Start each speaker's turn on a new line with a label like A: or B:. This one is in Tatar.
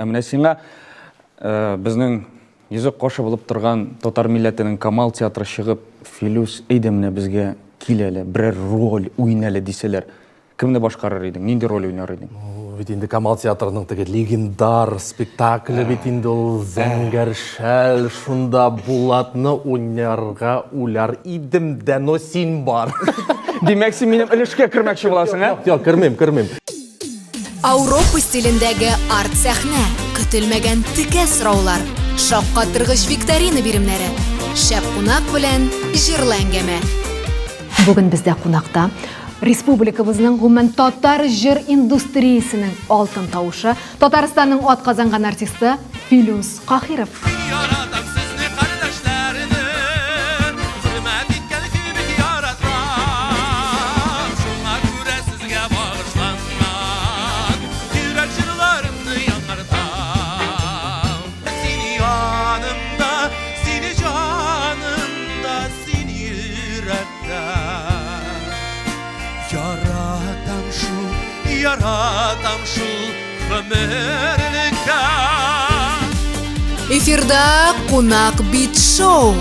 A: Ә менә сиңа э, безнең йөзек кашы булып торган татар милләтенең Камал театры чыгып, Филүс, әйдә менә безгә кил әле, берәр роль уйна әле дисәләр, кемне башкарыр идең, нинди роль уйнар идең?
B: Ну, бит инде Камал театрының теге легендар спектакле бит инде ул Зәңгәр шәл, шунда Булатны уйнарга уйлар идем дә, но син бар.
A: Димәк, син минем өлешкә кермәкче буласың, ә?
B: Юк, юк, кермим, кермим.
C: Ауропа стилендәге арт-сәхнә, көтелмәгән текә сораулар, шаккатыргыч викторина биремнәре, шәп кунак белән җырлы әңгәмә.
D: Бүген бездә кунакта республикабызның гомумән татар җыр индустриясенең алтын тавышы, Татарстанның атказанган артисты Филүс Каһиров.
E: Яратам сезне кардәшләрне, Хөрмәт иткән кебек яратам. Шуңа күрә сезгә багышланган Йөрәк җырларымны яңартам. Син янымда, син җанымда, син йөрәктә. Яратам шул, яратам шул гомерлеккә.
C: Эфирда Кунак бит шоу.